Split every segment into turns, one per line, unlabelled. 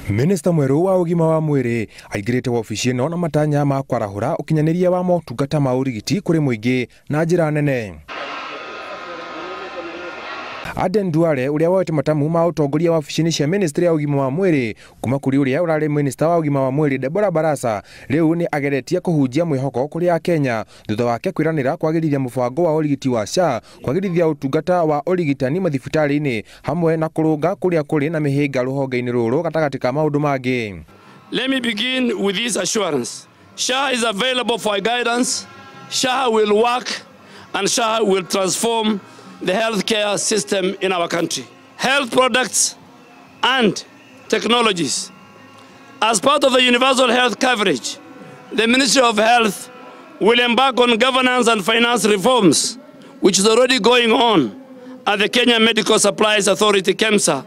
Minista mwerũ wa ũgima wa mwĩrĩ aingĩrĩte wabici ĩno na matanya ma kwarahũra ũkinyanĩria wa motungata ma ũrigiti kũrĩ mũingĩ na njĩra nene. Aden Duale ũrĩa woete matamu ma ũtongoria wabici-inĩ cia ministry ya ũgima wa mwĩrĩ kuma kũrĩ ũrĩa ũrarĩ minista wa ũgima wa mwĩrĩ Deborah Barasa rĩu nĩ ageretie kũhunjia mwĩhoko kũrĩ Akenya thutha wake kwĩranĩra kwagĩrithia mũbango wa ũrigiti wa SHA, kwagĩrithia ũtungata wa ũrigitani mathibitarĩ-inĩ hamwe na kũrũnga kũrĩa kũrĩ na mĩhĩnga rũhonge-inĩ rũrũ gatagatĩ ka maũndũ mangĩ.
Let me begin with this assurance. SHA is available for guidance. SHA will work and SHA will transform the healthcare system in our country. Health products and technologies. As part of the universal health coverage, the Ministry of Health will embark on governance and finance reforms, which is already going on at the Kenya Medical Supplies Authority, KEMSA,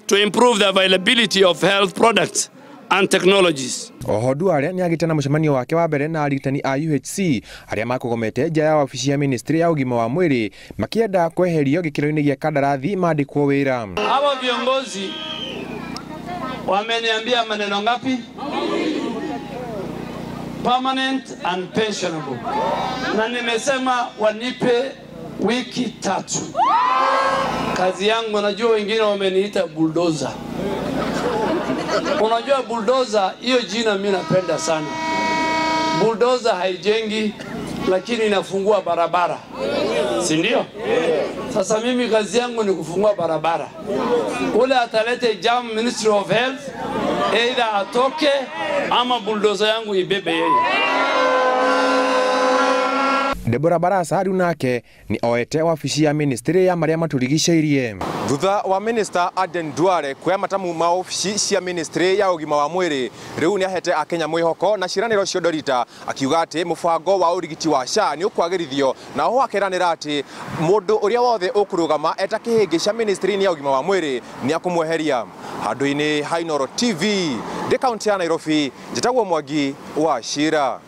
to improve the availability of health products and technologies.
Oho Duale nĩ agĩte na mũcemanio wake wa mbere na arigitani a UHC arĩa makũgomete nja ya wabici ya ministry ya ũgima wa mwĩrĩ makĩenda kweherio gĩkĩro-inĩ gĩa kandarathi mandĩkwo wĩra.
Hawa viongozi wameniambia maneno ngapi? Permanent and pensionable. Na nimesema wanipe wiki 3. Kazi yangu, najua wengine wameniita bulldozer. Unajua bulldozer, hiyo jina mimi napenda sana. Bulldozer haijengi lakini inafungua barabara. Si ndio? Sasa mimi kazi yangu ni kufungua barabara. Ule atalete jam Ministry of Health, either atoke ama bulldozer yangu ibebe yeye.
Deborah Barasa rĩu nake nĩ oete wabici ya ministry ya marĩa matũrigicĩirie. Thutha wa Minister Aden Duale kuoya matamu ma obici cia ministry ya ũgima wa mwĩrĩ rĩu nĩ ahete Akenya mwĩhoko na ciĩranĩro cio Ndorita akiuga atĩ mũbango wa ũrigiti wa SHA nĩ ũkwagĩrithio na oho akeranĩra atĩ mũndũ ũrĩa wothe ũkũrũgama eta kĩhĩngĩ cia ministry ya ũgima wa mwĩrĩ nĩ akũmweheria. Handũ-inĩ ha Inooro TV ndĩ kaunti ya Nairobi, njĩtagwo Mwangi wa Shira.